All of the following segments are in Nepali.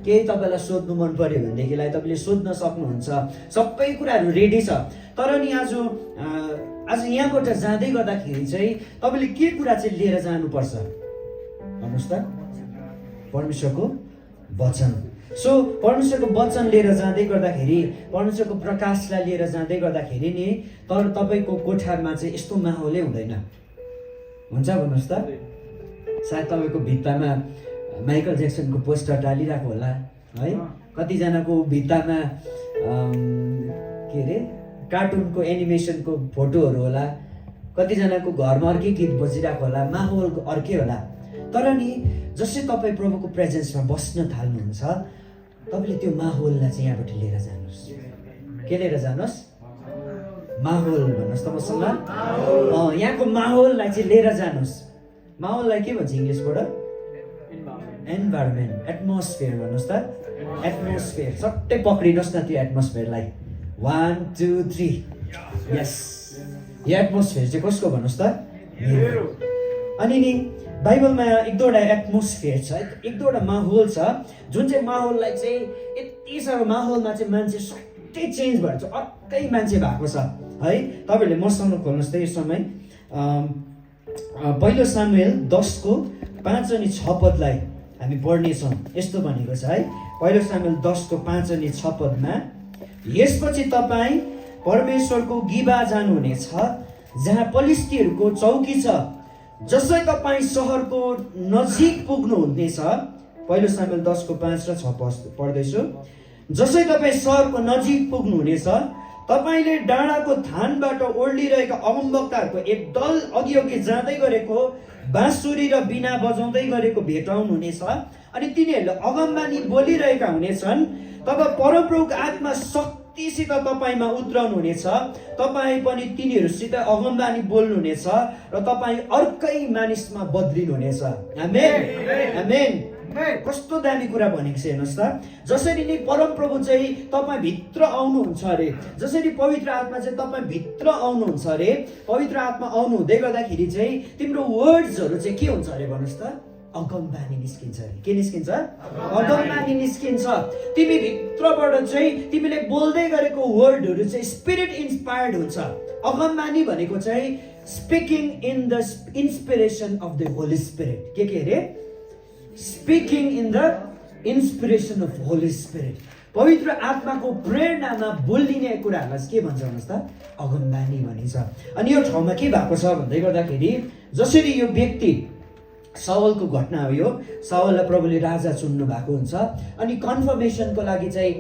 केही तपाईँलाई सोध्नु मन पर्यो भनेदेखिलाई तपाईँले सोध्न सक्नुहुन्छ, सबै कुराहरू रेडी छ। तर नि आज यहाँबाट जाँदै गर्दाखेरि चाहिँ तपाईँले के कुरा चाहिँ लिएर जानुपर्छ भन्नुहोस् त? परमेश्वरको वचन। सो परमेश्वरको वचन लिएर जाँदै गर्दाखेरि, परमेश्वरको प्रकाशलाई लिएर जाँदै गर्दाखेरि नि तर तपाईँको कोठारमा चाहिँ यस्तो माहौलै हुँदैन। हुन्छ भन्नुहोस् त? सायद तपाईँको भित्तामा माइकल ज्याक्सनको पोस्टर टालिरहेको होला है, कतिजनाको भित्तामा के अरे कार्टुनको एनिमेसनको फोटोहरू होला, कतिजनाको घरमा अर्कै गीत बजिरहेको होला, माहौल अर्कै होला। तर नि जसै तपाईँ प्रभुको प्रेजेन्समा बस्न थाल्नुहुन्छ, तपाईँले त्यो माहौललाई चाहिँ यहाँबाट लिएर जानुहोस्। के लिएर जानुहोस्? माहौल भन्नुहोस् त मसँग। यहाँको माहौललाई चाहिँ लिएर जानुहोस्। माहौललाई के भन्छ इङ्ग्लिसबाट? एन्भाइरोमेन्ट, एटमोस्फियर भन्नुहोस् त। एटमोस्फियर, सट्टै पक्रिनुहोस् न त्यो एटमोस्फियरलाई। 1 2 3 यस। यो एटमोस्फियर चाहिँ कसको भन्नुहोस् त? मेरो। अनि नि बाइबलमा एक दुईवटा एटमोस्फियर छ, एक दुईवटा माहौल छ, जुन चाहिँ माहौललाई चाहिँ यति साह्रो माहौलमा चाहिँ मान्छे सट्टै चेन्ज भएर चाहिँ अर्कै मान्छे भएको छ है। तपाईँहरूले मसँग खोल्नुहोस् त यो समय पहिलो सामुएल 10:5 अनि 6 पदलाई हामी पढ्नेछौँ। यस्तो भनेको छ है, पहिलो सामुएल 10:5-6 यसपछि तपाईँ परमेश्वरको गिबा जानुहुनेछ, जहाँ पलिस्तीहरूको चौकी छ। जसै तपाईँ सहरको नजिक पुग्नुहुनेछ, पहिलो सामुएल 10:5 र 6 पढ्दैछु। जसै तपाईँ सहरको नजिक पुग्नुहुनेछ, तपाईँले डाँडाको थानबाट ओर्लिरहेका अगमवक्ताहरूको एक दल अघि अघि जाँदै गरेको बाँसुरी र बिना बजाउँदै गरेको भेटाउनुहुनेछ। अनि तिनीहरूले अगमबानी बोलिरहेका हुनेछन्। तब परमप्रभुको आत्मा शक्तिसित तपाईँमा उत्रनु हुनेछ, तपाईँ पनि तिनीहरूसित अगमबानी बोल्नुहुनेछ र तपाईँ अर्कै मानिसमा बद्लिनुहुनेछ। आमेन आमेन। कस्तो दामी कुरा भनेको छ हेर्नुहोस् त। जसरी नि परमप्रभु चाहिँ तपाईँ भित्र आउनुहुन्छ अरे, जसरी पवित्र आत्मा चाहिँ तपाईँ भित्र आउनुहुन्छ अरे, पवित्र आत्मा आउनु हुँदै गर्दाखेरि चाहिँ तिम्रो वर्ड्सहरू चाहिँ के हुन्छ अरे भन्नुहोस् त? अगमबानी निस्किन्छ अरे। के निस्किन्छ? अगमबानी निस्किन्छ। तिमी भित्रबाट चाहिँ तिमीले बोल्दै गरेको वर्डहरू चाहिँ स्पिरिट इन्स्पायर्ड हुन्छ। अगमबानी भनेको चाहिँ speaking in the inspiration of the Holi spirit. के अरे? Speaking in the inspiration of Holi spirit. पवित्र आत्माको प्रेरणामा बोलिने कुराहरूलाई के भन्छ भन्नुहोस् त? अगमबानी भनिन्छ। अनि यो ठाउँमा के भएको छ भन्दै गर्दाखेरि जसरी यो व्यक्ति साउलको घटना हो, यो साउललाई प्रभुले राजा चुन्नु भएको हुन्छ। अनि कन्फर्मेसनको लागि चाहिँ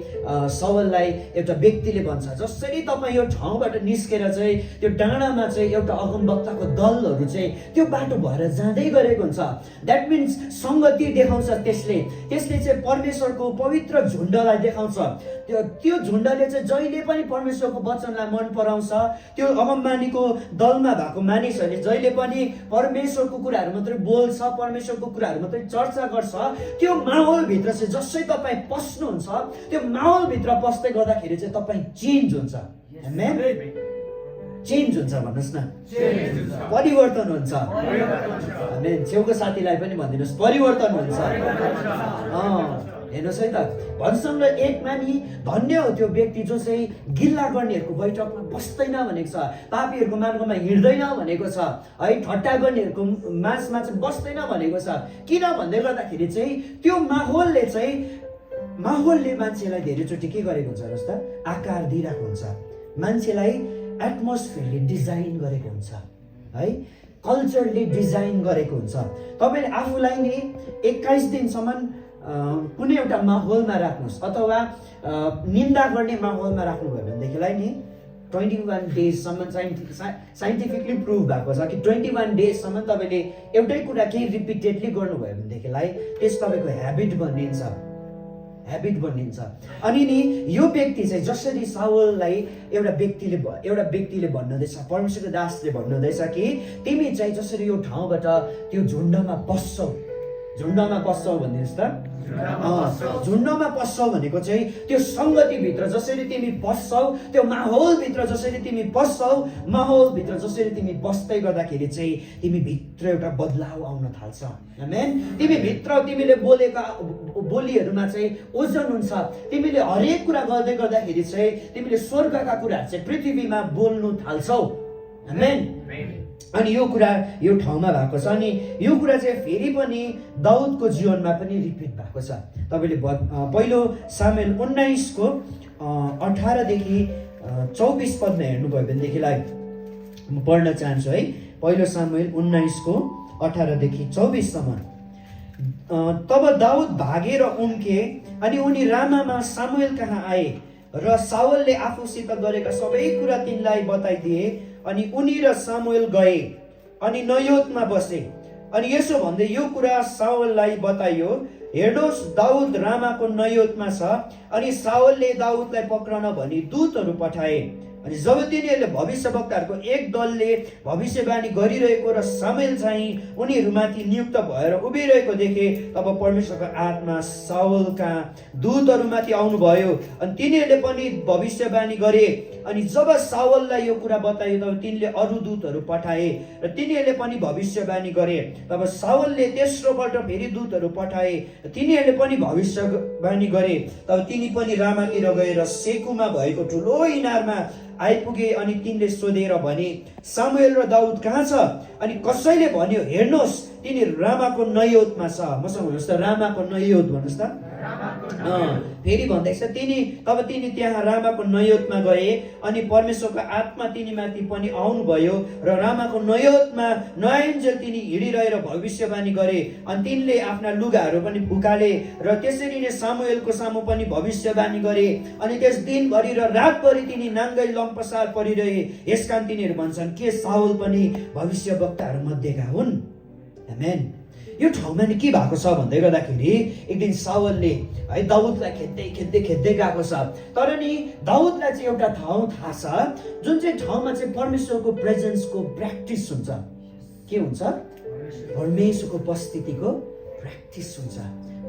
साउललाई एउटा व्यक्तिले भन्छ, जसरी तपाईँ यो ठाउँबाट निस्केर चाहिँ त्यो डाँडामा चाहिँ एउटा अगमवक्ताको दलहरू चाहिँ त्यो बाटो भएर जाँदै गरेको हुन्छ। द्याट मिन्स सङ्गति देखाउँछ। त्यसले चाहिँ परमेश्वरको पवित्र झुन्डलाई देखाउँछ। त्यो झुन्डले चाहिँ जहिले पनि परमेश्वरको वचनलाई मन पराउँछ। त्यो अगमबानीको दलमा भएको मानिसहरूले जहिले पनि परमेश्वरको कुराहरू मात्रै बोल्छ, परमेश्वरको कुराहरू मात्रै चर्चा गर्छ। त्यो माहौलभित्र चाहिँ जसै तपाईँ पस्नुहुन्छ, त्यो माहौलभित्र पस्दै गर्दाखेरि चाहिँ तपाईँ चेन्ज हुन्छ। आमेन। चेन्ज हुन्छ भन्नुहोस् न। परिवर्तन हुन्छ। आमेन। छेउको साथीलाई पनि भनिदिनुहोस् परिवर्तन हुन्छ। हेर्नुहोस् है त, भन्छन् एक मानि धन्य हो त्यो व्यक्ति जो चाहिँ गिल्ला गर्नेहरूको बैठकमा बस्दैन भनेको छ, पापीहरूको मार्गमा हिँड्दैन भनेको छ है, ठट्टा गर्नेहरूको माझमा चाहिँ बस्दैन भनेको छ। किन भन्दै गर्दाखेरि चाहिँ त्यो माहौलले मान्छेलाई धेरैचोटि के गरेको हुन्छ हेर्नुहोस् त? आकार दिइरहेको हुन्छ। मान्छेलाई एटमोस्फियरले डिजाइन गरेको हुन्छ है, कल्चरले डिजाइन गरेको हुन्छ। तपाईँले आफूलाई नि 21 दिनसम्म कुनै एउटा माहौलमा राख्नुहोस्, अथवा निन्दा गर्ने माहौलमा राख्नुभयो भनेदेखिलाई नि 21 डेजसम्म साइन्टिफिकली प्रुभ भएको छ कि 21 डेजसम्म तपाईँले एउटै कुरा केही रिपिटेडली गर्नुभयो भनेदेखिलाई त्यस तपाईँको ह्याबिट बनिन्छ। अनि नि यो व्यक्ति चाहिँ जसरी साउललाई एउटा व्यक्तिले भन्नुहुँदैछ, परमेश्वरको दासले भन्नुहुँदैछ कि तिमी चाहिँ जसरी यो ठाउँबाट त्यो झुन्डमा बस्छौ भनिदिनुहोस् त। झुन्डमा पस्छौ भनेको चाहिँ त्यो सङ्गतिभित्र जसरी तिमी बस्छौ, त्यो माहौलभित्र जसरी तिमी बस्छौ, माहौलभित्र जसरी तिमी बस्दै गर्दाखेरि चाहिँ तिमी भित्र एउटा बदलाव आउन थाल्छ। आमेन। तिमी भित्र तिमीले बोलेका बोलीहरूमा चाहिँ ओजन हुन्छ। तिमीले हरेक कुरा गर्दै गर्दाखेरि चाहिँ तिमीले स्वर्गका कुराहरू चाहिँ पृथ्वीमा बोल्नु थाल्छौ। आमेन। अनि यो कुरा यो ठाउँमा भएको छ। अनि यो कुरा चाहिँ फेरि पनि दाउदको जीवनमा पनि रिपिट भएको छ। तपाईँले पहिलो सामुएल 19को 18 देखि 24 पदमा हेर्नुभयो भनेदेखिलाई म पढ्न चाहन्छु है। पहिलो सामुएल 19को 18 देखि 24 सम्म। तब दाउद भागेर उम्के अनि उनी रामामा सामुएल कहाँ आए र साउलले आफूसित गरेका सबै कुरा तिनलाई बताइदिए। अनि उनी र सामुएल गए अनि नयोतमा बसे। अनि यसो भन्दै यो कुरा साउललाई बताइयो, हेर्नुहोस् दाउद रामाको नयोतमा छ। अनि साउलले दाउदलाई पक्रन भनी दूतहरू पठाए। अनि जब तिनीहरूले भविष्यवक्ताहरूको एक दलले भविष्यवाणी गरिरहेको र सामुएल चाहिँ उनीहरूमाथि नियुक्त भएर उभिरहेको देखे, तब परमेश्वरको आत्मा साउलका दूतहरूमाथि आउनुभयो अनि तिनीहरूले पनि भविष्यवाणी गरे। अनि जब साउललाई यो कुरा बताइयो तब तिनले अरू दूतहरू पठाए र तिनीहरूले पनि भविष्यवाणी गरे। तब साउलले तेस्रोपल्ट फेरि दूतहरू पठाए, तिनीहरूले पनि भविष्यवाणी गरे। तब तिनी पनि रामातिर गएर सेकुमा भएको ठुलो इनारमा आइपुगे। अनि तिनले सोधेर भने, सामुएल र दाउद कहाँ छ? अनि कसैले भन्यो, हेर्नुहोस् तिनी रामाको नयोतमा छ। मसँग भन्नुहोस् त, रामाको नयोत भन्नुहोस् त। फेरि भन्दैछ, तब तिनी त्यहाँ रामाको नयोतमा गए अनि परमेश्वरको आत्मा तिनीमाथि पनि आउनुभयो र रामाको नयोतमा नयान्जेल तिनी हिँडिरहेर भविष्यवाणी गरे। अनि तिनले आफ्ना लुगाहरू पनि फुकाले र त्यसरी नै सामुएलको सामु पनि भविष्यवाणी गरे। अनि त्यस दिनभरि र रातभरि तिनी नाङ्गै लम्पसार परिरहे। यसकारण तिनीहरू भन्छन्, के साउल पनि भविष्यवक्ताहरू मध्येका हुन्? आमेन। यो ठाउँमा नि के भएको छ भन्दै गर्दाखेरि एक दिन साउलले है दाउदलाई खेद्दै गएको छ। तर नि दाउदलाई चाहिँ एउटा ठाउँ थाहा छ, जुन चाहिँ ठाउँमा चाहिँ परमेश्वरको प्रेजेन्सको प्र्याक्टिस हुन्छ। के हुन्छ? परमेश्वरको उपस्थितिको प्र्याक्टिस हुन्छ।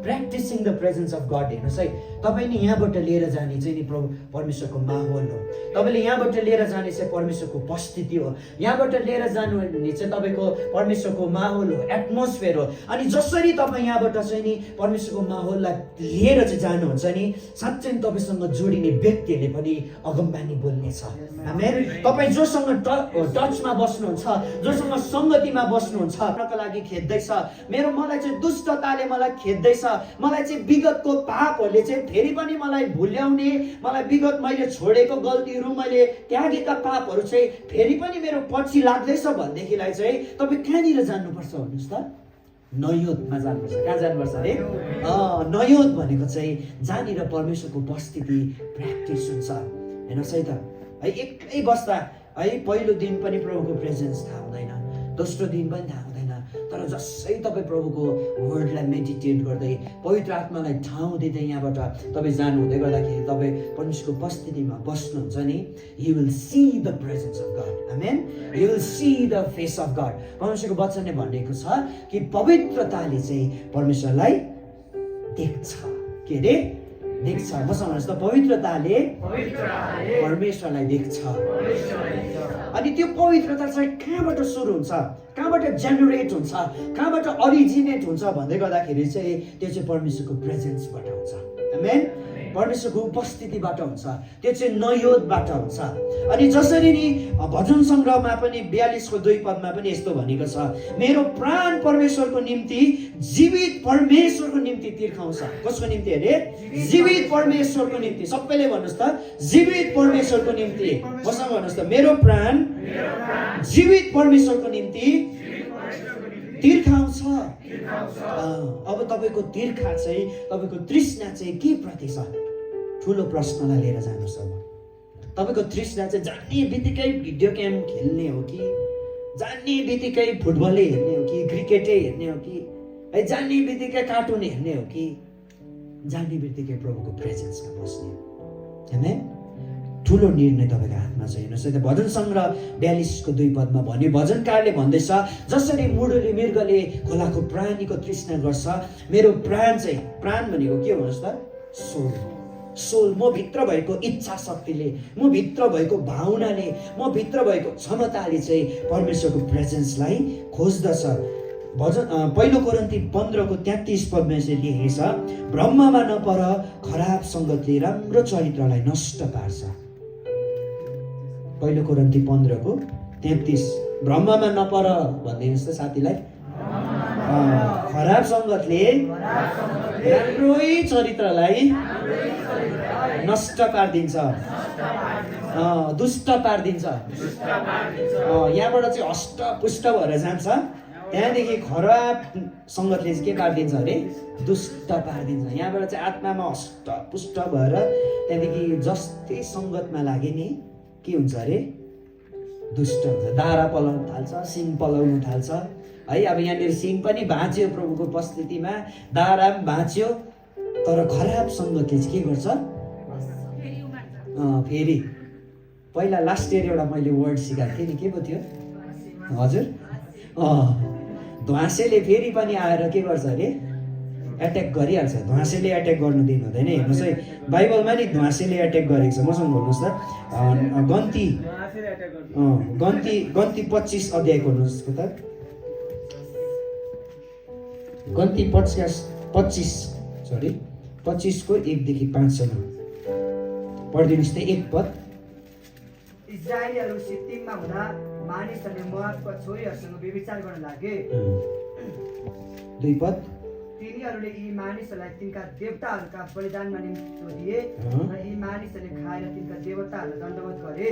Practicing the presence of God. हेर्नुहोस् है, तपाईँ नि यहाँबाट लिएर जाने चाहिँ नि प्रभु परमेश्वरको माहौल हो। तपाईँले यहाँबाट लिएर जाने चाहिँ परमेश्वरको उपस्थिति हो। यहाँबाट लिएर जानु भने चाहिँ तपाईँको परमेश्वरको माहौल हो, एटमोस्फियर हो। अनि जसरी तपाईँ यहाँबाट चाहिँ नि परमेश्वरको माहौललाई लिएर चाहिँ जानुहुन्छ नि, साँच्चै तपाईँसँग जोडिने व्यक्तिहरूले पनि अगमबानी बोल्नेछ। आमेन। तपाईँ जोसँग टचमा बस्नुहुन्छ, जोसँग सङ्गतिमा बस्नुहुन्छ, आपको लागि खेद्दैछ, मलाई चाहिँ दुष्टताले मलाई खेद्दैछ, मलाई चाहिँ विगतको पापहरूले चाहिँ फेरि पनि मलाई भुल्याउने, मलाई विगत मैले छोडेको गल्तीहरू, मैले त्यागेका पापहरू चाहिँ फेरि पनि मेरो पछि लाग्दैछ भनेदेखिलाई चाहिँ तपाईँ कहाँनिर जानुपर्छ भन्नुहोस् त? नयोतमा जानुपर्छ। कहाँ जानुपर्छ अरे? नयोत भनेको चाहिँ जहाँनिर परमेश्वरको उपस्थिति प्र्याक्टिस हुन्छ। हेर्नुहोस् है त, है एक्लै बस्दा है पहिलो दिन पनि प्रभुको प्रेजेन्स थाहा हुँदैन, दोस्रो दिन पनि थाहा हुँदैन। तर जसै तपाईँ प्रभुको वर्डलाई मेडिटेट गर्दै पवित्र आत्मालाई ठाउँ दिँदै यहाँबाट तपाईँ जानु हुँदै गर्दाखेरि तपाईँ परमेश्वरको उपस्थितिमा बस्नुहुन्छ नि, you will see the presence of God. Amen. You will see the face of God. परमेश्वरको वचनले भनेको छ कि पवित्रताले चाहिँ परमेश्वरलाई देख्छ। के अरे? देख्छ। मसँग भन्नुहोस् त, पवित्रताले परमेश्वरलाई देख्छ। अनि त्यो पवित्रता चाहिँ कहाँबाट सुरु हुन्छ, कहाँबाट जेनेरेट हुन्छ, कहाँबाट अरिजिनेट हुन्छ भन्दै गर्दाखेरि चाहिँ त्यो चाहिँ परमेश्वरको प्रेजेन्सबाट हुन्छ। आमेन। परमेश्वरको उपस्थितिबाट हुन्छ, त्यो चाहिँ नयोतबाट हुन्छ। अनि जसरी नि भजन सङ्ग्रहमा पनि 42को 2 पदमा पनि यस्तो भनेको छ, मेरो प्राण परमेश्वरको निम्ति, जीवित परमेश्वरको निम्ति तिर्खाउँछ। कसको निम्ति अरे? जीवित परमेश्वरको निम्ति। सबैले भन्नुहोस् त, जीवित परमेश्वरको निम्ति। मसँग भन्नुहोस् त, मेरो प्राण जीवित परमेश्वरको निम्ति तिर्खाउँछ। अब तपाईँको तिर्खा चाहिँ, तपाईँको तृष्णा चाहिँ के प्रति छ? ठुलो प्रश्नलाई लिएर जानुहोस्। अब तपाईँको तृष्णा चाहिँ जाने बित्तिकै भिडियो गेम खेल्ने हो कि, जाने बित्तिकै फुटबलै हेर्ने हो कि, क्रिकेटै हेर्ने हो कि, है जाने बित्तिकै कार्टुन हेर्ने हो कि, जाने बित्तिकै प्रभुको प्रेजेन्समा बस्ने हो? हैन? ठुलो निर्णय तपाईँको हातमा छ। हेर्नुहोस् है त भजन सङ्ग्रह 42 को 2 पदमा भन्यो, भजनकारले भन्दैछ, जसरी मुडुले मृगले खोलाको प्राणीको तृष्णा गर्छ, मेरो प्राण चाहिँ, प्राण भनेको के भन्नुहोस् त, सोल। सोल, म भित्र भएको इच्छा शक्तिले, म भित्र भएको भावनाले, म भित्र भएको क्षमताले चाहिँ परमेश्वरको प्रेजेन्सलाई खोज्दछ। भजन 1 कोरिन्थी 15 को 33 पदमा यसरी लेखेको छ, भ्रममा नपर, खराब सङ्गतले राम्रो चरित्रलाई नष्ट पार्छ। 1 कोरिन्थी 15 को 33, भ्रममा नपर भनिदिनुहोस् त साथीलाई। खराब सङ्गतले राम्रै चरित्रलाई नष्ट पारिदिन्छ, दुष्ट पारिदिन्छ। यहाँबाट चाहिँ हष्टपुष्ट भएर जान्छ, त्यहाँदेखि खराब सङ्गतले चाहिँ के पारिदिन्छ अरे, दुष्ट पारिदिन्छ। यहाँबाट चाहिँ आत्मामा हष्टपुष्ट भएर त्यहाँदेखि जस्तै सङ्गतमा लागे नि के हुन्छ अरे, दुष्ट हुन्छ। दारा पलाउनु थाल्छ, सिङ पलाउनु थाल्छ है। अब यहाँनिर सिङ पनि भाँच्यो प्रभुको उपस्थितिमा, दारा पनि भाँच्यो, तर खराब सङ्गतले चाहिँ के गर्छ, फेरि पहिला लास्ट इयर एउटा मैले वर्ड सिकाएको थिएँ नि, के पो थियो हजुर, ध्वासेले फेरि पनि आएर के गर्छ अरे, एट्याक गरिहाल्छ। ध्वासेले एट्याक गर्नु दिनु हुँदैन। हेर्नुहोस् है, बाइबलमा नि ध्वासेले एट्याक गरेको छ। मसँग भन्नुहोस् त, गन्ती 25 अध्याय खोल्नुहोस् त, गन्ती 25 को 1 देखि 5 सम्म पढिदिनुहोस् त, 1 पद। इस्राएलीहरू सित्तिममा हुँदा मानिसहरूले मोआबका छोरीहरूसँग व्यभिचार गर्न लागे। 2 पद। तिनीहरूले यी मानिसहरूलाई तिनका देवताहरूका बलिदानमा निम्तो दिए र यी मानिसहरूले खाएर तिनका देवताहरूलाई दण्डवत गरे।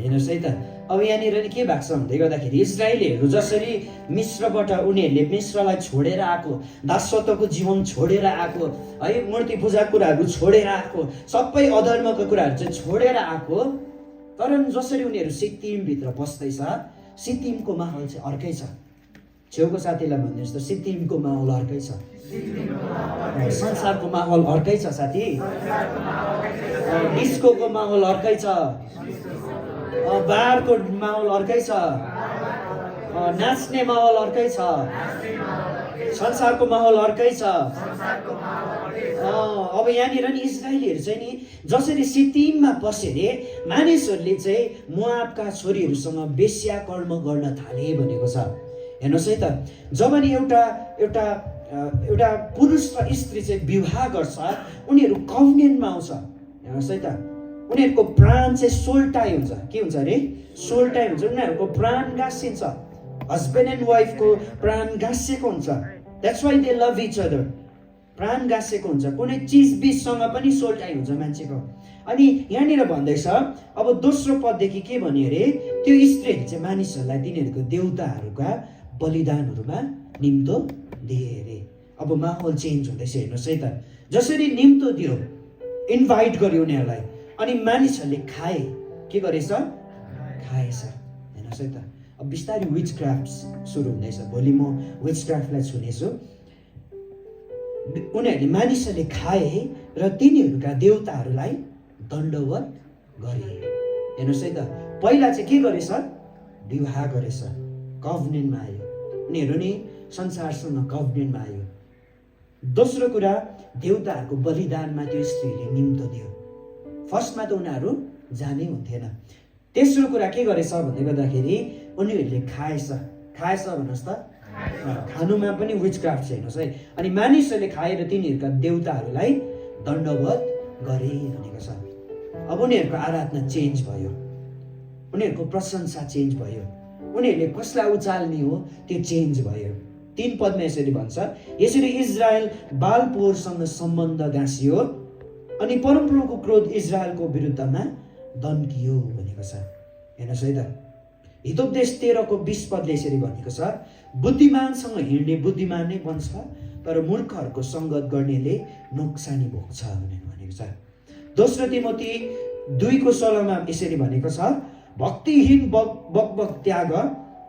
हेर्नुहोस् है त, अब यहाँनिर नि के भएको छ भन्दै गर्दाखेरि इस्राएलीहरू जसरी मिश्रबाट उनीहरूले मिश्रलाई छोडेर आएको, दासत्वको जीवन छोडेर आएको है, मूर्ति पूजा कुराहरू छोडेर आएको, सबै अधर्मको कुराहरू चाहिँ छोडेर आएको, तर जसरी उनीहरू सित्तिमभित्र बस्दैछ, सित्तिमको माहौल चाहिँ अर्कै छ। छेउको साथीलाई भनिदिनुहोस् त, सित्तिमको माहौल अर्कै छ, संसारको माहौल अर्कै छ साथी, डिस्कोको माहौल अर्कै छ, बारको माहौल अर्कै छ, नाच्ने माहौल अर्कै छ, संसारको माहौल अर्कै छ। अब यहाँनिर नि इस्राएलीहरू चाहिँ नि जसरी सित्तिममा बसे रे, मानिसहरूले चाहिँ मोआबका छोरीहरूसँग बेश्या कर्म गर्न थाले भनेको छ। हेर्नुहोस् है त, जब नि एउटा पुरुष र स्त्री चाहिँ विवाह गर्छ, उनीहरू कभनेन्टमा आउँछ। हेर्नुहोस् है त, उनीहरूको प्राण चाहिँ सोल्टाइ हुन्छ। के हुन्छ अरे, सोल्टाइ हुन्छ, उनीहरूको प्राण गाँसिन्छ। हस्बेन्ड एन्ड वाइफको प्राण गाँसिएको हुन्छ। That's why they love each other. प्राण गाँसिएको हुन्छ, कुनै चिजबिजसँग पनि सोल्टाइ हुन्छ मान्छेको। अनि यहाँनिर भन्दैछ, अब दोस्रो पददेखि के भन्यो अरे, त्यो स्त्रीहरूले चाहिँ मानिसहरूलाई तिनीहरूको देवताहरूका बलिदानहरूमा निम्तो दिए अरे। अब माहौल चेन्ज हुँदैछ। हेर्नुहोस् है त, जसरी निम्तो दियो, इन्भाइट गर्यो उनीहरूलाई, अनि मानिसहरूले खाए, के गरेछ, खाएछ। हेर्नुहोस् है त, अब बिस्तारै विच क्राफ्ट सुरु हुँदैछ। भोलि म विच क्राफ्टलाई छुनेछु। उनीहरूले मानिसहरूले खाए र तिनीहरूका देवताहरूलाई दण्डवत गरे। हेर्नुहोस् है त, पहिला चाहिँ के गरेछ, विवाह गरेछ, कभनेन्टमा आयो, उनीहरू नि संसारसँग कभनेन्टमा आयो। दोस्रो कुरा, देवताहरूको बलिदानमा त्यो स्त्रीले निम्तो दियो। फर्स्टमा त उनीहरू जानै हुन्थेन। तेस्रो कुरा के गरेछ भन्दै गर्दाखेरि उनीहरूले खाएछ भन्नुहोस् त, खानुमा पनि विच क्राफ्ट छ। हेर्नुहोस् है, अनि मानिसहरूले खाएर तिनीहरूका देवताहरूलाई दण्डवत गरे भनेको छ। अब उनीहरूको आराधना चेन्ज भयो, उनीहरूको प्रशंसा चेन्ज भयो, उनीहरूले कसलाई उचाल्ने हो त्यो चेन्ज भयो। 3 पदमा यसरी भन्छ, यसरी इजरायल बालपोरसँग सम्बन्ध गाँसियो अनि परमप्रभुको क्रोध इजरायलको विरुद्धमा दन्कियो भनेको छ। हेर्नुहोस् है त, हितोपदेश 13 को 20 पदले यसरी भनेको छ, बुद्धिमानसँग हिँड्ने बुद्धिमान नै बन्छ, तर मूर्खहरूको सङ्गत गर्नेले नोक्सानी भोग्छ भनेको छ। दोस्रो तिमोथी 2 को 16 यसरी भनेको छ, भक्तिहीन बकबक त्याग,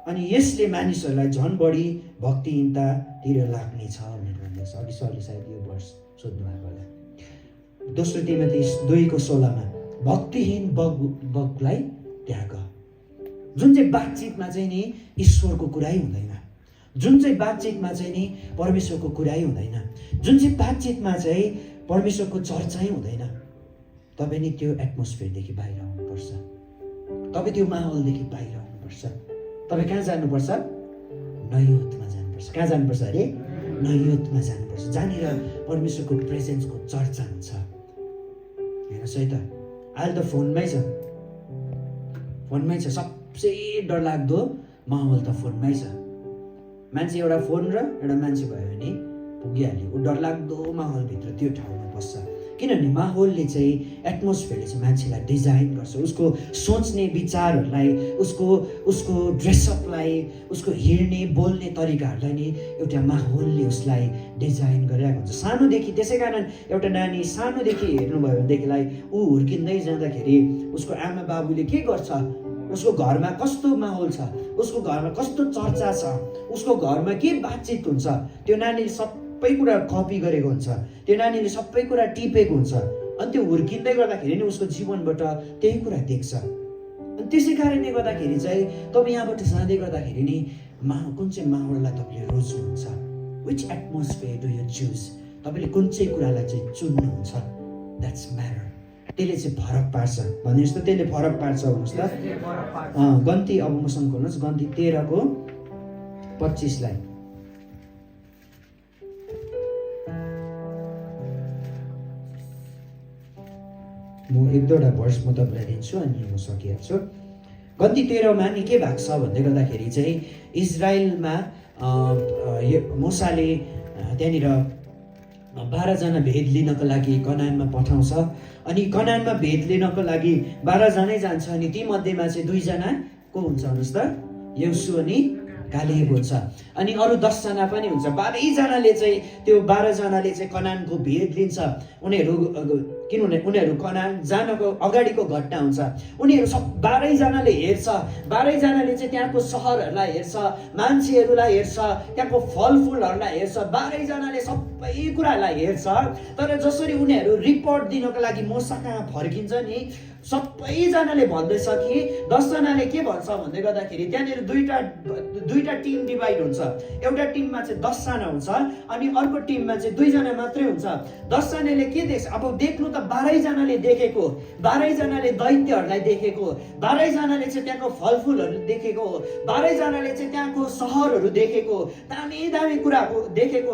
अनि यसले मानिसहरूलाई झन् बढी भक्तिहीनतातिर लाग्नेछ भनेर भनेको छ। अघि सरले सायद यो वर्ष सोध्नु भएको होला। दोस्रो तिमोथी 2 को 16 भक्तिहीन बगलाई त्याग। जुन चाहिँ बातचितमा चाहिँ नि ईश्वरको कुरै हुँदैन, जुन चाहिँ बातचितमा चाहिँ नि परमेश्वरको कुरै हुँदैन, जुन चाहिँ बातचितमा चाहिँ परमेश्वरको चर्चै हुँदैन, तपाईँ नि त्यो एटमोस्फियरदेखि बाहिर आउनुपर्छ। तपाईँ त्यो माहौलदेखि बाहिर आउनुपर्छ। तपाईँ कहाँ जानुपर्छ? नयोतमा जानुपर्छ। कहाँ जानुपर्छ अरे? नयोतमा जानुपर्छ, जहाँनिर परमेश्वरको प्रेजेन्सको चर्चा हुन्छ। हेर्नुहोस् है त, अहिले त फोनमै छ, फोनमै छ। सबसे डरलाग्दो माहौल त फोनमै छ। मान्छे एउटा फोन र एउटा मान्छे भयो भने पुगिहाल्यो। ऊ डरलाग्दो माहौलभित्र त्यो ठाउँमा बस्छ। किनभने माहौलले चाहिँ, एटमोस्फियरले चाहिँ मान्छेलाई डिजाइन गर्छ। उसको सोच्ने विचारहरूलाई, उसको ड्रेसअपलाई, उसको हिँड्ने बोल्ने तरिकाहरूलाई नि एउटा माहौलले उसलाई डिजाइन गरिरहेको हुन्छ सानोदेखि। त्यसै कारण एउटा नानी सानोदेखि हेर्नुभयो भनेदेखिलाई ऊ हुर्किँदै जाँदाखेरि उसको आमा बाबुले के गर्छ, उसको घरमा कस्तो माहौल छ, उसको घरमा कस्तो चर्चा छ, उसको घरमा के बातचित हुन्छ, त्यो नानीले सबै कुरा कपी गरेको हुन्छ, त्यो नानीले सबै कुरा टिपेको हुन्छ। अनि त्यो हुर्किँदै गर्दाखेरि नि उसको जीवनबाट त्यही कुरा देख्छ। अनि त्यसै कारणले गर्दाखेरि चाहिँ तपाईँ यहाँबाट जाँदै गर्दाखेरि नि कुन चाहिँ माहौललाई तपाईँले रोज्नुहुन्छ? Which atmosphere do you choose? तपाईँले कुन चाहिँ कुरालाई चाहिँ चुन्नुहुन्छ? That's matter. त्यसले चाहिँ फरक पार्छ। भन्नुहोस् त, त्यसले फरक पार्छ भन्नुहोस् त। गन्ती, अब मसँग खोल्नुहोस् गन्ती 13:25। म एक दुईवटा भर्स म तपाईँलाई दिन्छु अनि म सकिहाल्छु। गन्ती 13मा नि के भएको छ भन्दै गर्दाखेरि चाहिँ इजरायलमा मूसाले त्यहाँनिर 12 जना भेद लिनको लागि कनानमा पठाउँछ। अनि कनानमा भेद लिनको लागि 12 जनै जान्छ। अनि ती मध्येमा चाहिँ 2 जना को हुन्छ भन्नुहोस् त? यहोशुवा अनि कालेब हुन्छ। अनि अरू 10 जना पनि हुन्छ। 12 जनाले चाहिँ, त्यो 12 जनाले चाहिँ कनानको भेद लिन्छ। किनभने उनीहरू कनान जानको अगाडिको घटना हुन्छ। उनीहरू सब 12 जनाले हेर्छ। 12 जनाले चाहिँ त्यहाँको सहरहरूलाई हेर्छ, मान्छेहरूलाई हेर्छ, त्यहाँको फलफुलहरूलाई हेर्छ। 12 जनाले सबै कुरालाई हेर्छ। तर जसरी उनीहरू रिपोर्ट दिनको लागि मूसा कहाँ फर्किन्छ नि, सबैजनाले भन्दैछ कि 10 जनाले के भन्छ भन्दै गर्दाखेरि त्यहाँनिर दुईटा टिम डिभाइड हुन्छ। एउटा टिममा चाहिँ 10 जना हुन्छ अनि अर्को टिममा चाहिँ 2 जना मात्रै हुन्छ। 10 जनाले के देख्छ? अब देख्नु त 12 जनाले देखेको, 12 जनाले दैत्यहरूलाई देखेको, 12 जनाले चाहिँ त्यहाँको फलफुलहरू देखेको, 12 जनाले चाहिँ त्यहाँको सहरहरू देखेको, दामी दामी कुराहरू देखेको,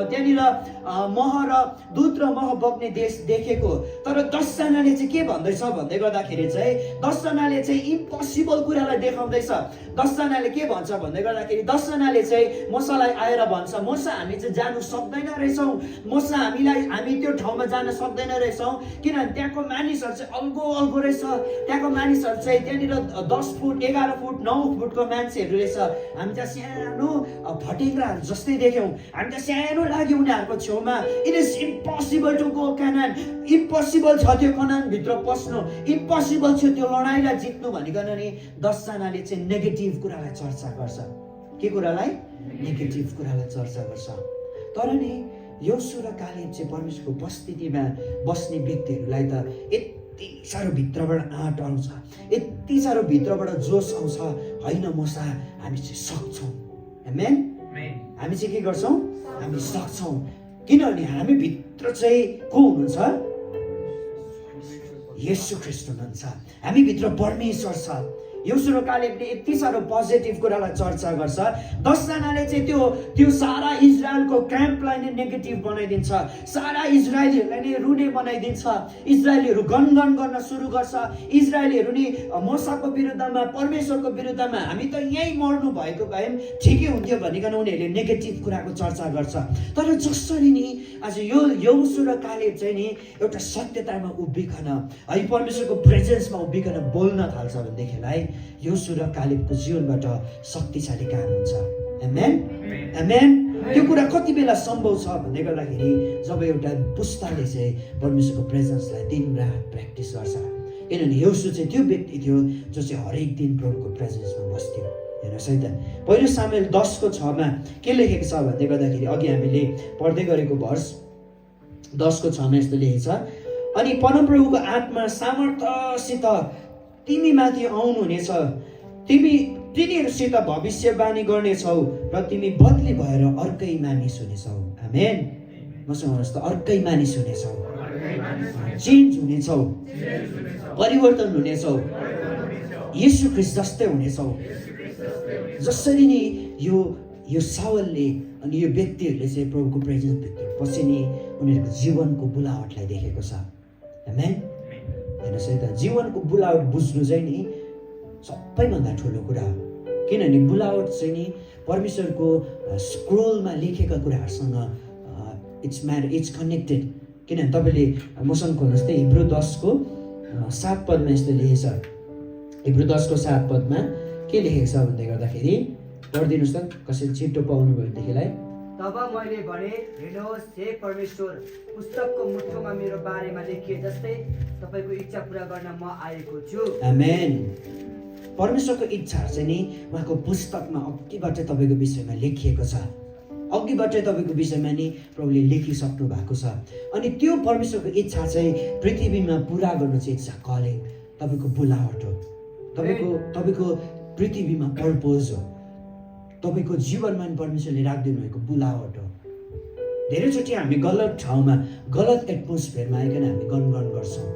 त्यहाँनिर मह र दुध र मह बग्ने देश देखेको। तर 10 जनाले चाहिँ के भन्दैछ भन्दै गर्दाखेरि चाहिँ 10 जनाले चाहिँ इम्पोसिबल कुरालाई देखाउँदैछ। 10 जनाले के भन्छ भन्दै गर्दाखेरि 10 जनाले चाहिँ मूसालाई आएर भन्छ, मूसा हामी चाहिँ जानु सक्दैन रहेछौँ, मूसा हामी त्यो ठाउँमा जान सक्दैन रहेछौँ, किनभने त्यहाँको मानिसहरू चाहिँ अल्गो रहेछ। त्यहाँको मानिसहरू चाहिँ त्यहाँनिर 10 फुट 11 फुट 9 फुटको मान्छेहरू रहेछ। हामी त सानो फटेङ्ग्राहरू जस्तै देख्यौँ। हामी त सानो लाग्यो उनीहरूको छेउमा। It is impossible to go Canaan. Impossible छ त्यो कनानभित्र पस्नु, इम्पोसिबल छ त्यो लडाइँलाई जित्नु भनिकन नि 10 जनाले चाहिँ नेगेटिभ कुरालाई चर्चा गर्छ। के कुरालाई? नेगेटिभ कुरालाई चर्चा गर्छ। तर नि यहोशु र कालेब चाहिँ परमेश्वरको उपस्थितिमा बस्ने व्यक्तिहरूलाई त यति साह्रो भित्रबाट आँट आउँछ, यति साह्रो भित्रबाट जोस आउँछ, होइन मूसा हामी चाहिँ सक्छौँ। आमेन। हामी चाहिँ के गर्छौँ? हामी सक्छौँ। किनभने हामी भित्र चाहिँ को हुनुहुन्छ? येशू ख्रीष्ट हुनुहुन्छ। हामी भित्र परमेश्वर छ। यहोशु र कालेबले यति साह्रो पोजिटिभ कुरालाई चर्चा गर्छ। 10 जनाले चाहिँ त्यो सारा इजरायलको क्याम्पलाई नै नेगेटिभ बनाइदिन्छ, सारा इजरायलीहरूलाई नै रुने बनाइदिन्छ। इजरायलीहरू गनगन गर्न सुरु गर्छ। इजरायलीहरू नि मूसाको विरुद्धमा, परमेश्वरको विरुद्धमा हामी त यहीँ मर्नु भएको भए ठिकै हुन्थ्यो भनिकन उनीहरूले नेगेटिभ कुराको चर्चा गर्छ। तर जसरी नि आज यो यहोशु र कालेब चाहिँ नि एउटा सत्यतामा उभिकन, है परमेश्वरको प्रेजेन्समा उभिकन बोल्न थाल्छ भनेदेखिलाई यहोशु र कालेबको जीवनबाट शक्तिशाली काम हुन्छ। आमेन। आमेन। त्यो कुरा कति बेला सम्भव छ भन्दै गर्दाखेरि जब एउटा पुस्ताले चाहिँ परमेश्वरको प्रेजेन्सलाई दिनरात प्र्याक्टिस गर्छ। किनभने यहोशु चाहिँ त्यो व्यक्ति थियो जो चाहिँ हरेक दिन प्रभुको प्रेजेन्समा बस्थ्यो। हेर्नुहोस् है त, 1 सामुएल 10:6 के लेखेको छ भन्दै गर्दाखेरि अघि हामीले पढ्दै गरेको भर्स 10:6 यस्तो लेखेको छ, अनि परमप्रभुको आत्मा सामर्थ्यसित तिमीमाथि आउनुहुनेछ। तिमी तिनीहरूसित भविष्यवाणी गर्नेछौ र तिमी बदली भएर अर्कै मानिस हुनेछौ। आमेन। मसँग भन्नुहोस् त, अर्कै मानिस हुनेछौ, चेन्ज हुनेछौ, परिवर्तन हुनेछौ, येशू ख्रीष्ट जस्तै हुनेछौ। जसरी नि यो सावलले अनि यो व्यक्तिहरूले चाहिँ प्रभुको प्रेजेन्स भित्र पछि नि उनीहरूको जीवनको बुलावटलाई देखेको छ। आमेन। हेर्नुहोस् है त, जीवनको बुलावट बुझ्नु चाहिँ नि सबैभन्दा ठुलो कुरा हो। किनभने बुलावट चाहिँ नि परमेश्वरको स्क्रोलमा लेखेका कुराहरूसँग इट्स कनेक्टेड। किनभने तपाईँले मसँग खोल्नुहोस् त, हिब्रू 10:7 पदमा यस्तो लेखेको छ। हिब्रू 10:7 के लेखेको छ भन्दै गर्दाखेरि पढिदिनुहोस् त, कसैले छिटो पाउनुभयो भनेदेखिलाई। तब मैले भने, हेर्नुहोस् हे परमेश्वर, पुस्तकको मुठोमा मेरो बारेमा लेखिए जस्तै तपाईँको इच्छा पुरा गर्न म आएको छु। आमेन। परमेश्वरको इच्छा चाहिँ नि उहाँको पुस्तकमा अघिबाटै तपाईँको विषयमा लेखिएको छ। अघिबाटै तपाईँको विषयमा नि प्रभुले लेखिसक्नु भएको छ। अनि त्यो परमेश्वरको इच्छा चाहिँ पृथ्वीमा पुरा गर्नु चाहिँ इट्स अ कलिङ, तपाईँको बुलावट हो। तपाईँको पृथ्वीमा पर्पोज हो। तपाईँको जीवनमा नि परमेश्वरले राखिदिनु भएको बुलावट हो। धेरैचोटि हामी गलत ठाउँमा, गलत एटमोस्फियरमा आइकन हामी गनगन गर्छौँ।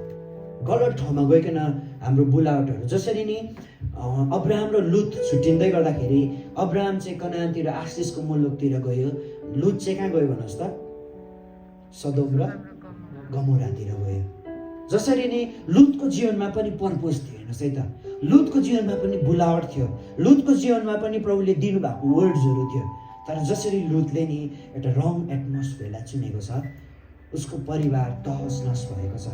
गलत ठाउँमा गइकन हाम्रो बुलावटहरू, जसरी नि अब्राहम र लुत छुट्टिँदै गर्दाखेरि अब्राहम चाहिँ कनानतिर आशिषको मुलुकतिर गयो, लुत चाहिँ कहाँ गयो भन्नुहोस् त, सदोम र गमोरातिर गयो। जसरी नि लुतको जीवनमा पनि पर्पोज थियो। हेर्नुहोस् है त, लुतको जीवनमा पनि बुलावट थियो, लुतको जीवनमा पनि प्रभुले दिनुभएको वर्ड्सहरू थियो। तर जसरी लुतले नि एउटा रङ एटमोस्फियरलाई चुनेको छ, उसको परिवार तहस नहस भएको छ।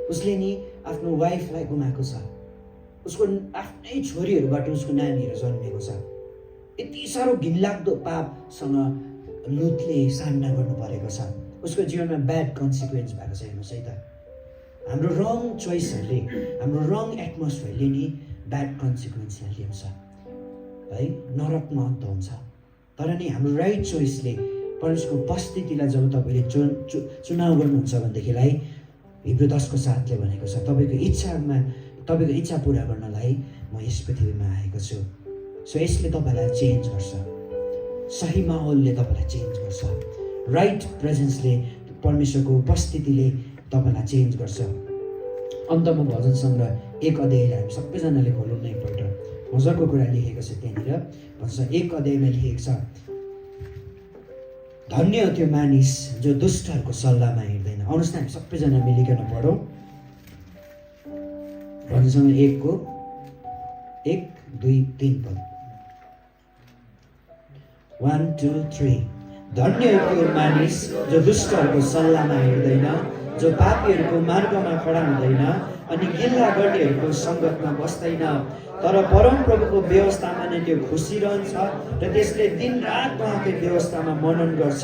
उसले नि आफ्नो वाइफलाई गुमाएको छ, उसको आफ्नै छोरीहरूबाट उसको नानीहरू जन्मेको छ। यति साह्रो घिनलाग्दो पापसँग लुतले सामना गर्नु परेको छ। उसको जीवनमा ब्याड कन्सिक्वेन्स भएको छ। हेर्नुहोस् है त, हाम्रो रङ चोइसहरूले, हाम्रो रङ एटमोस्फियरले नि ब्याड कन्सिक्वेन्स ल्याउँछ है, नरकमा अन्त हुन्छ। तर नि हाम्रो राइट चोइसले परमेश्वरको उपस्थितिलाई जब तपाईँले चुनाव गर्नुहुन्छ भनेदेखिलाई हिब्रू 10:7 भनेको छ, तपाईँको इच्छा पुरा गर्नलाई म यस पृथ्वीमा आएको छु। सो यसले तपाईँलाई चेन्ज गर्छ, सही माहौलले तपाईँलाई चेन्ज गर्छ, राइट प्रेजेन्सले, परमेश्वरको उपस्थितिले तपाईँलाई चेन्ज गर्छ। अन्तमा भजन सङ्ग्रह 1 अध्यायलाई हामी सबैजनाले खोलौँ न एकपल्ट। मजाको कुरा लेखेको छ त्यहाँनिर। भजन 1 अध्यायमा लेखेको छ, धन्य त्यो मानिस जो दुष्टहरूको सल्लाहमा हिँड्दैन। आउनुहोस् न हामी सबैजना मिलिकन पढौँ। भजन सङ्ग्रह 1 2 3 पद। 1 2 3। धन्य त्यो मानिस जो दुष्टहरूको सल्लाहमा हिँड्दैन, जो पापीहरूको मार्गमा खडा हुँदैन अनि गिल्ला गर्नेहरूको सङ्गतमा बस्दैन, तर परमप्रभुको व्यवस्थामा नै त्यो खुसी रहन्छ र त्यसले दिनरात उहाँकै व्यवस्थामा मनन गर्छ।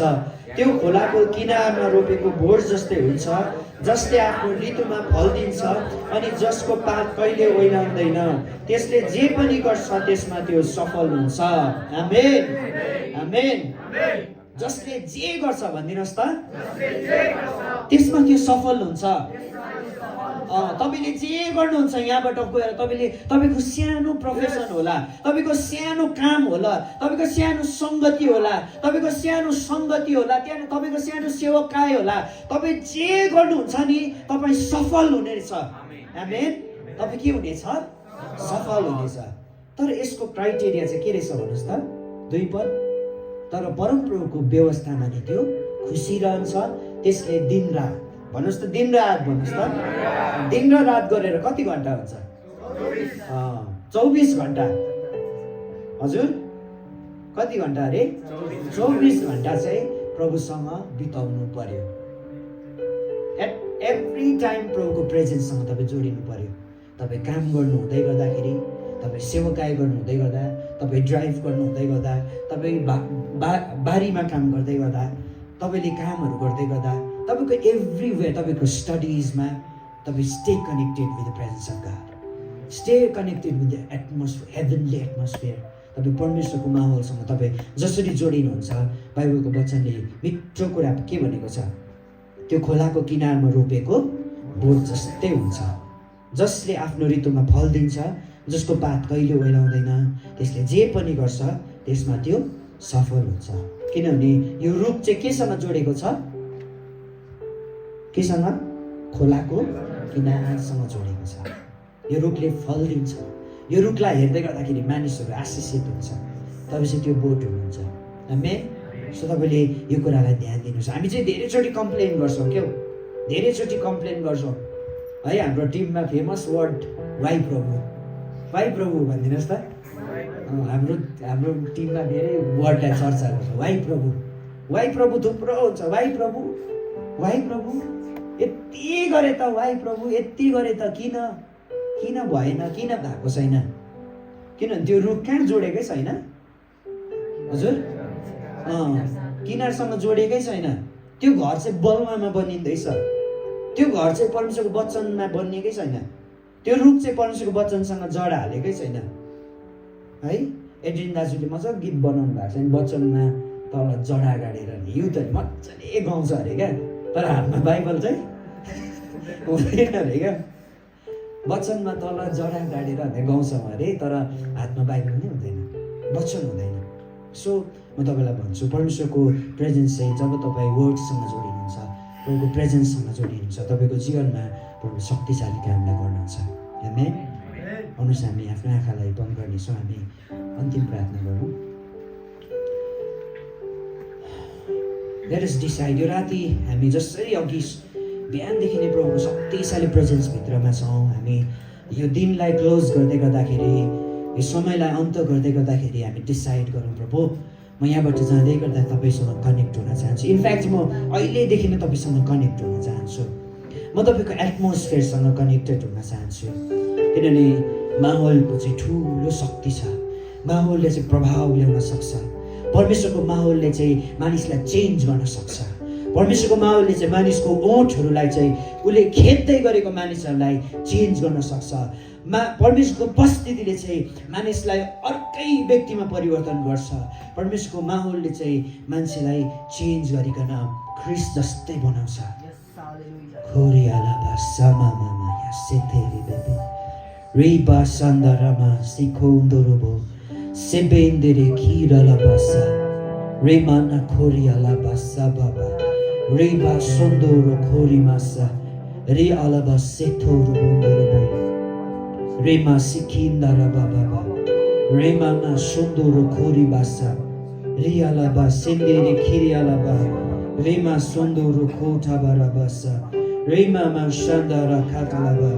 त्यो खोलाको किनारमा रोपेको बोट जस्तै हुन्छ, जसले आफ्नो ऋतुमा फल दिन्छ अनि जसको पात कहिले ओइलाउँदैन। त्यसले जे पनि गर्छ त्यसमा त्यो सफल हुन्छ। आमेन आमेन। जसले जे गर्छ भनिदिनुहोस् त, त्यसमा त्यो सफल हुन्छ। तपाईँले जे गर्नुहुन्छ यहाँबाट गएर, तपाईँको सानो प्रोफेसन होला, तपाईँको सानो काम होला, तपाईँको सानो सङ्गति होला, तपाईँको सानो सङ्गति होला, त्यहाँ तपाईँको सानो सेवकाई होला, तपाईँ जे गर्नुहुन्छ नि तपाईँ सफल हुनेछ। आमेन। तपाईँ के हुनेछ? सफल हुनेछ। तर यसको क्राइटेरिया चाहिँ के रहेछ भन्नुहोस् त, 2 पद। तर परमप्रभुको व्यवस्थामा नि त्यो खुसी रहन्छ, त्यसले दिन रात, भन्नुहोस् त, दिन रात भन्नुहोस् त, दिन र रात गरेर कति घन्टा हुन्छ? 24 घन्टा। हजुर कति घन्टा अरे? 24 घन्टा चाहिँ प्रभुसँग बिताउनु पर्यो। एट एभ्री टाइम प्रभुको प्रेजेन्ससँग तपाईँ जोडिनु पर्यो। तपाईँ काम गर्नु हुँदै गर्दाखेरि, तपाईँ सेवकाई गर्नु हुँदै गर्दा, तपाईँ ड्राइभ गर्नु हुँदै गर्दा, तपाईँ बारीमा काम गर्दै गर्दा, तपाईँले कामहरू गर्दै गर्दा, तपाईँको एभ्रिवेयर, तपाईँको स्टडिजमा तपाईँ stay connected with the presence of God, stay connected with the atmosphere, heavenly atmosphere. तपाईँ परमेश्वरको माहौलसँग तपाईँ जसरी जोडिनुहुन्छ, बाइबलको वचनले मिठो कुरा के भनेको छ? त्यो खोलाको किनारमा रोपेको बोट जस्तै हुन्छ, जसले आफ्नो ऋतुमा फल दिन्छ, जसको पात कहिले ओइलाउँदैन, त्यसले जे पनि गर्छ त्यसमा त्यो सफल हुन्छ। किनभने यो रुख चाहिँ केसँग जोडेको छ? केसँग? खोलाको किनारसँग जोडेको छ। यो रुखले फल दिन्छ। यो रुखलाई हेर्दै गर्दाखेरि मानिसहरू आशिषित हुन्छ। तपाईँ त्यो बोट हुनुहुन्छ। आमेन। सो तपाईँले यो कुरालाई ध्यान दिनुहोस्। हामी चाहिँ धेरैचोटि कम्प्लेन गर्छौँ क्या, धेरैचोटि कम्प्लेन गर्छौँ है। हाम्रो टिममा फेमस वर्ड वाइ प्रभु, वाइ प्रभु भनिदिनुहोस् त। हाम्रो टिममा धेरै वर्डलाई चर्चा गर्छ। वाइ प्रभु, वाइ प्रभु थुप्रो हुन्छ। वाइ प्रभु, वाइ प्रभु, यति गरे त वाइ प्रभु, यति गरे त किन भएन, किन भएको छैन? किनभने त्यो रुख कहाँ जोडेकै छैन हजुर? किनारसँग जोडेकै छैन। त्यो घर चाहिँ बलुवामा बनिँदैछ। त्यो घर चाहिँ परमेश्वरको वचनमा बनिएकै छैन। त्यो रुख चाहिँ परमेश्वरको वचनसँग जड हालेकै छैन है। एड्रिन दाजुले मजाको गीत बनाउनु भएको छ नि, वचनमा तल जडा गाडेर नि। युथहरूले मजाले गाउँछ अरे क्या, तर हातमा बाइबल चाहिँ हुँदैन अरे क्या। वचनमा तल जडा गाडेर गाउँछ अरे, तर हातमा बाइबल नै हुँदैन, वचन हुँदैन। सो म तपाईँलाई भन्छु, परमेश्वरको प्रेजेन्स चाहिँ जब तपाईँ वर्डसँग जोडिनुहुन्छ, प्रभुको प्रेजेन्ससँग जोडिनुहुन्छ, तपाईँको जीवनमा प्रभु शक्तिशाली कामलाई गर्नुहुन्छ। आमेन। आउनुहोस् हामी आफ्नो आँखालाई बन्द गर्नेछौँ, हामी अन्तिम प्रार्थना गरौँ। Let us decide. यो राति हामी जसरी अघि बिहानदेखि नै प्रभुको शक्तिशाली प्रेजेन्सभित्रमा छौँ, हामी यो दिनलाई क्लोज गर्दै गर्दाखेरि, यो समयलाई अन्त गर्दै गर्दाखेरि हामी डिसाइड गरौँ प्रभु, म यहाँबाट जाँदै गर्दा तपाईँसँग कनेक्ट हुन चाहन्छु। इनफ्याक्ट म अहिलेदेखि नै तपाईँसँग कनेक्ट हुन चाहन्छु। म तपाईँको एटमोस्फियरसँग कनेक्टेड हुन चाहन्छु। किनभने माहौलको चाहिँ ठुलो शक्ति छ। माहौलले चाहिँ प्रभाव ल्याउन सक्छ। परमेश्वरको माहौलले चाहिँ मानिसलाई चेन्ज गर्न सक्छ। परमेश्वरको माहौलले चाहिँ मानिसको ओठहरूलाई चाहिँ उसले खेद्दै गरेको मानिसहरूलाई चेन्ज गर्न सक्छ। परमेश्वरको उपस्थितिले चाहिँ मानिसलाई अर्कै व्यक्तिमा परिवर्तन गर्छ। परमेश्वरको माहौलले चाहिँ मान्छेलाई चेन्ज गरिकन ख्रिस्ट जस्तै बनाउँछ। Reba sandarama sikondorobo sebendere kira la basa remana koria la basa baba reba sondoro kori masa re alaba setoro bondorobo rema sikindara baba rema na sondoro kori basa re alaba sendere kiri alaba rema sondoro kota barabasa rema ma shandara katalaba